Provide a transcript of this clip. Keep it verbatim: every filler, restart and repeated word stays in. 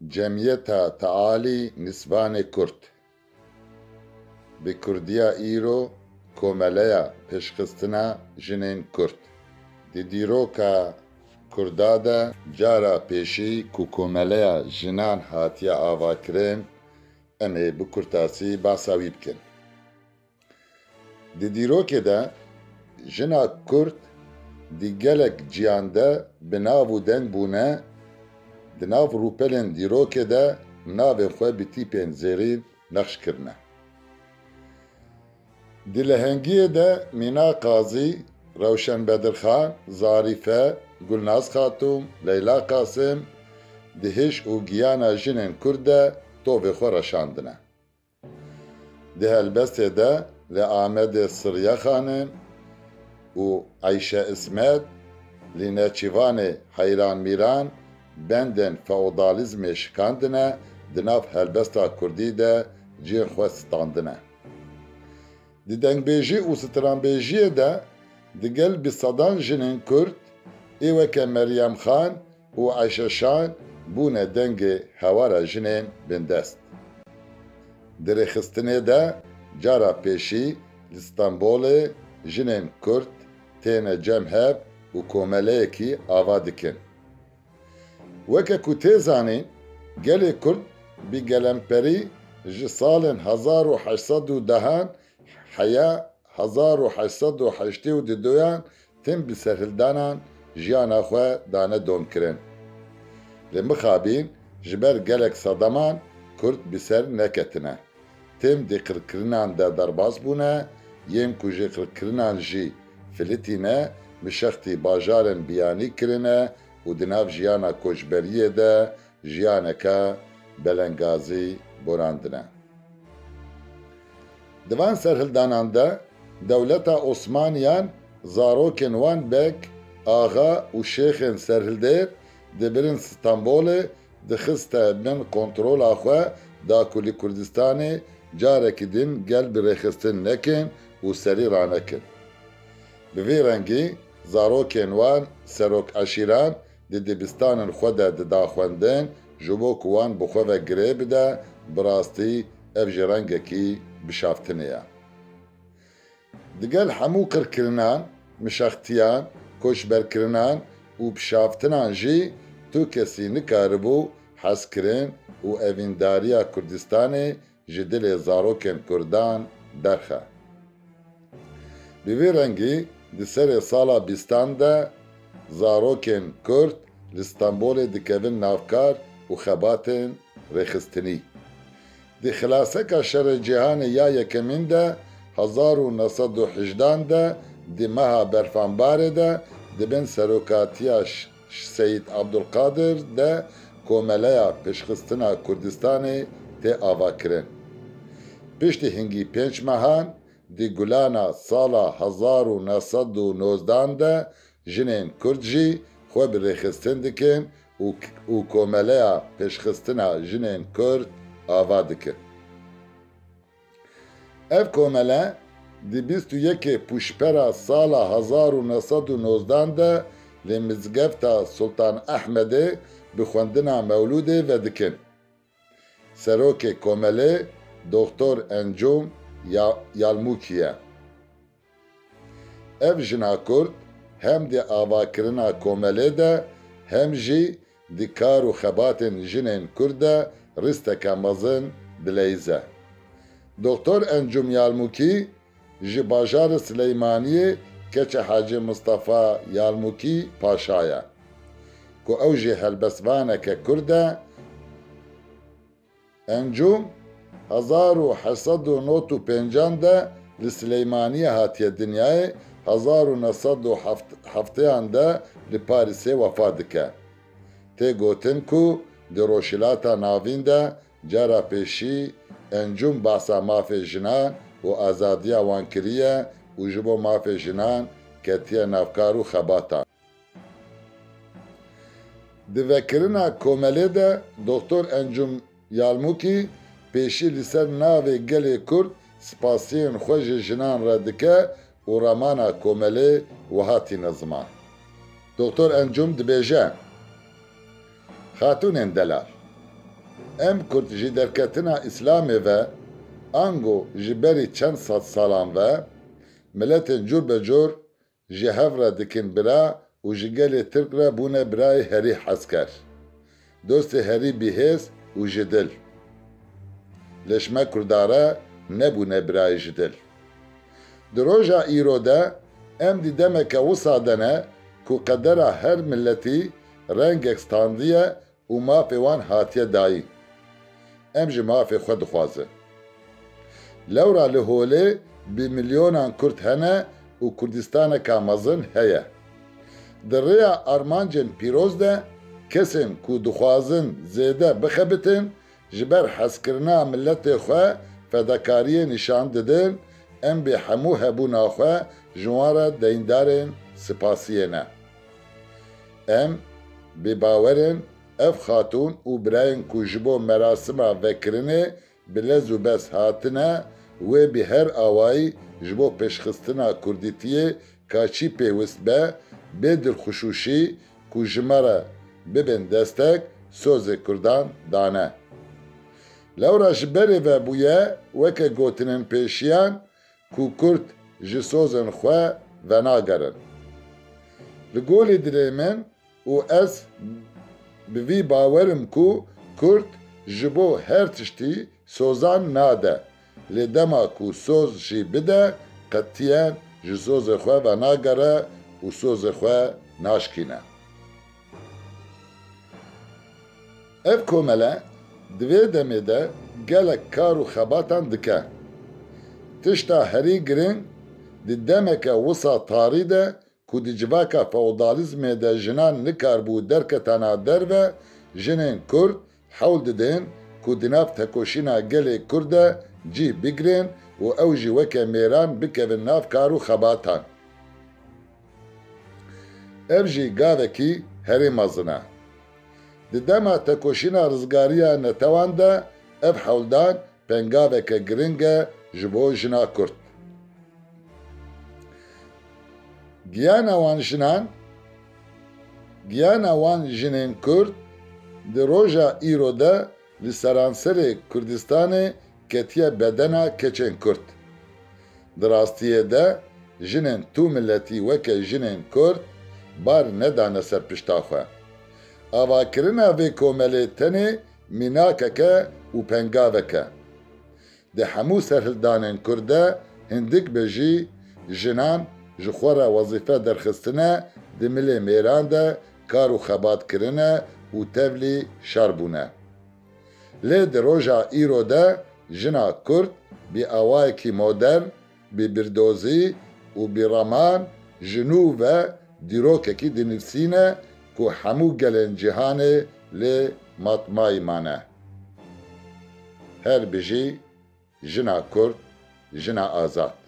Cemiyeta Tealî Nîsvanê Kurd, bi kurdiya îro, Komeleya Pêşxistina Jinên Kurd. Di dîroka Kurda de cara pêşî ku Komeleya Jinan hatiye avakirin, em ê bi kurtasî behsa wî bikin. Di dîrokê de jina Kurd di gelek ciyan de bi nav û deng bûne, di nav rûpelên dîrokê de navên xwe bi tîpên zêrîn nexş kirine. Di lehengiyê de Mîna Qazî, Rewşen Bedirxan, Zarîfe, Gulnaz Xatûn, Leyla Qasim di hêş û giyana jinên Kurd de tovê xwe reşandine. Di helbestê de li Amedê Siriye Xanim û Eyşe Ismet, li Neçîvanê Heyran Mîran bendên feodalîzmê şikandine, di nav helbesta kurdî de cihên xwe standine. Di dengbêjî û stranbêjiyê de digel bi sedan jinên Kurd, ê weke Meryem Xan û Eyşe Şan bûne dengê hewara jinên bindest. Di rêxistinê de cara pêşî li Stenbolê jinên Kurd têne cem hev û komeleyekî ava dikin. Weke ku tê zanîn, gelê Kurd bi gelemperî ji salên hezar û heşt sed û dehan heya hezar û heşt sed û heştê û duyan tim bi serhildanan jiyana xwe dane domkirin. Lê mixabin ji ber gelek sedeman Kurd bi ser neketine. Tim di qirkirinan de derbas bûne, yên ku ji qirkirinan jî filitîne, bi şextî bajarên biyanî kirine û di nav jiyana koçberiyê de jiyaneke belengazî borandine. Di van serhildanan de dewleta Osmaniyan zarokên wan beg, axa û şêxên serhildêr dibirin Stenbolê, dixiste bin kontrola xwe, da ku li Kurdistanê carekî din gel bi rêxistin nekin û serî ranekin. Bi vî rengî zarokên wan serok eşîran di dibistanên xwe de dida xwendin, ji bo ku wan bi xwe ve girê bide, bi rastî ev jî rengekî bişaftinê ye. Digel hemû qirkirinan, mişextiyan, koçberkirinan û bişaftinan jî tu kesî nikaribû hezkirin û evîndariya Kurdistanê ji dilê zarokên Kurdan derxe. Bi vî rengî di serê sala bîstan de zarokên Kurd li Stenbolê dikevin nav kar û xebatên rêxistinî. Di xilaseka Şerê Cîhanê ya Yekemîn de, hezar û neh sed û hejdan de, di meha Berfanbarê de, di bin serokatiya Ş-, Seyîd Abdulkadir de Komeleya Pêşxistina Kurdistanê tê avakirin. Piştî hingî pênc mehan, di Gulana sala hezar û neh sed û nozdan de jinên Kurd jî xwe bi rêxistin dikin û, û Komeleya Pêşxistina Jinên Kurd ava dikin. Ev komele di bîst û yekê Pûşpera sala hezar û neh sed û nozdan de li Mizgefta Sultan Ehmedê bi xwendina Mewlûdê vedikin. Serokê komelê Doktor Encûm Ya-, Yalmûkî ye. Ev jina Kurd hem di avakirina komelê de hem jî di kar û xebatên jinên Kurd de rîsteke mezin dileyîze. Doktor Encûm Yalmûkî ji bajarê Sileymaniyê keça Hacî Mistefa Yalmûkî Paşa ye, ku ew jî helbestvaneke Kurd e. Encûm hezar û heşt sed û nod û pêncan de li Sileymaniyê hatiye dinyayê, hezar û neh sed û heft, hefteyan de li Parîsê wefa dike. Tê gotin ku di Rojhilata Navîn de cara pêşî Encûm behsa mafê jinan û azadiya wan kiriye û ji bo mafê jinan ketiye nav kar û xebatan. Di vekirina komelê de Doktor Encûm Yalmûkî pêşî li ser navê gelê Kurd spasiyên xwe ji jinan re dike û ramana komelê wiha tîne ziman. Doktor Encûm dibêje, Xatûnên delal, Em Kurd ji derketina Îslamê ve, ango ji berî çend sed salan ve, miletên cur be cur ji hev re dikin bira û ji gelê Tirk re bûne birayê herî hezker. Dostê herî bihêz û ji dil. Lê ji me Kurda re nebûne birayê ji dil. Di roja îro de em di demeke wisa de ne ku qedera her miletî rengek standiye û mafê wan hatiye dayîn. Em jî mafê xwe dixwazin. Lewra li holê bi milyonan Kurd hene û Kurdistaneka mezin heye. Di rêya armancên pîroz de kesên ku dixwazin zêde bixebitin, ji ber hezkirina miletê xwe fedakariyê nîşan didin, em bi hemû hebûna xwe ji wan re deyndarên sipasiyê ne. Em bi bawer in ev xatûn û birayên ku ji bo merasima vekirinê bi lez û bez hatine, wê bi her awayî ji bo pêşxistina kurdîtiyê ka çi pêwist be, bê dilxuşûşî ku ji me re bibin destek, sozê kurdan dane. Lewra ji berê ve bûye, weke gotinên pêşiyan, ku Kurd ji sozên xwe venagerin. Li golî dilê min û ez bi vî bawer im ku Kurd ji bo her tiştî sozan nade, lê dema ku soz jî bide, qetiyen ji sozê xwe venagere û sozê xwe naşkîne. Ev komele di vê demê de gelek kar û xebatan dike. Tişta herî giring, di demeke wisa tarî de ku di civaka feodalîzmê de jinan nikarbû derketana derve, jinên Kurd hewl didin ku di nav tekoşîna gelê Kurd de cî bigrin û ew jî weke mêran bikevin nav kar û xebatan. Ev jî gavekî herî mezin e. Di dema tekoşîna rizgariya netewan de ev hewldan pengaveke giring e ji bo jina Kurd. Giyana wan jinan, giyana wan jinên Kurd di roja îro de li seranserê Kurdistanê ketiye bedena keçên Kurd. Di rastiyê de jinên tu miletî weke jinên Kurd bar nedane ser pişta xwe. Avakirina vê komelê tenê mînakeke û pengavek e. Di hemû serhildanên Kurd de hindik be jî jinan ji xwe re wezîfe derxistine, di milê mêran de kar û xebat kirine û tevlî şer bûne. Lê di roja îro de jina Kurd bi awayekî modern, bi birdozî û bi raman ji nû ve dîrokekî dinivîsîne ku hemû gelên cîhanê lê matmayî mane. Her bijî jina Kurd, jina azad.